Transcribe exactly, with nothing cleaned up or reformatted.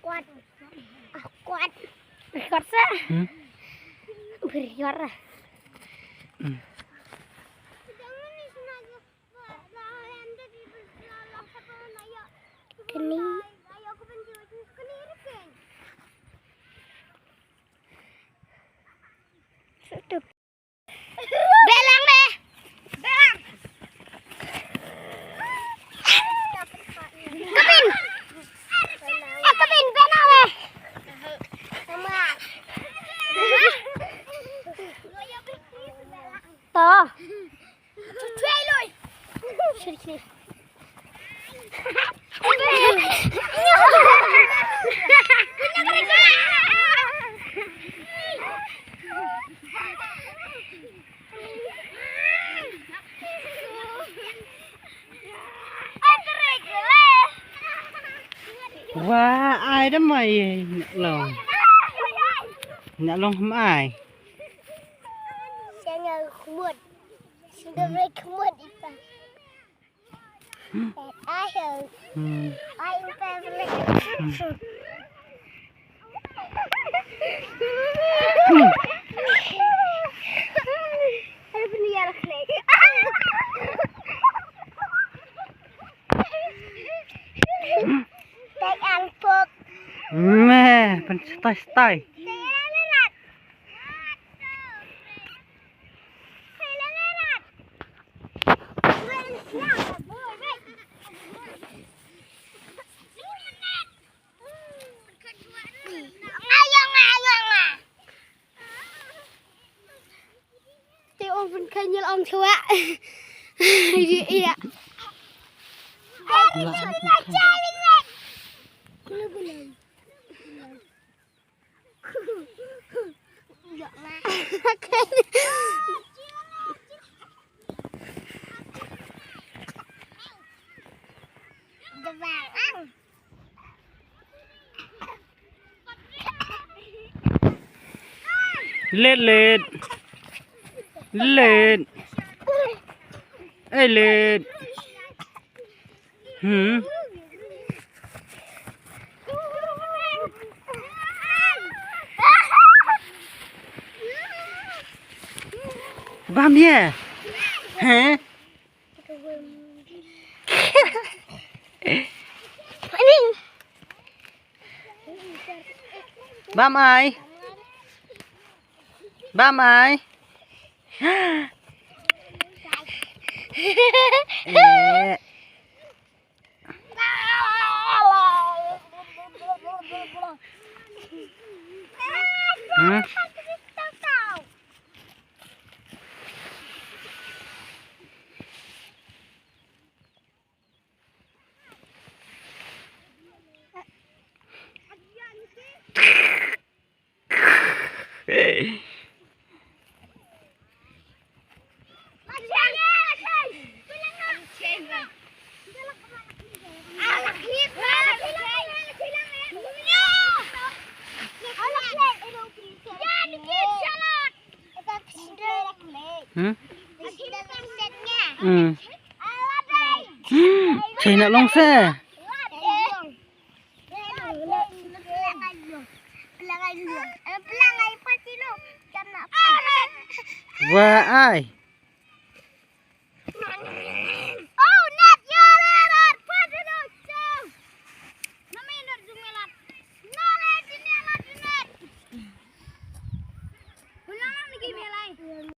Kwat. Ah, kwat. Kwat sa. Hmm? Berior. Hmm. Kini. Tutup. Belang deh. Belang. Kevin. Eh, Kevin, belang deh. Toh. Sorry, sorry. Wa ai da mai nyak long. Nyak long ham ai. Sanga khmut. Sanga khmut ipa. Hmm. Me, pyn stai stai. Te ong pun kanyal ong chwa. Iya. Let, let. Let. Eh, let. Hmm. Bam ye. He? Bam ai. Bam ai. Eh. Hmm? Hmm? Hmm. China long se. Wa ai.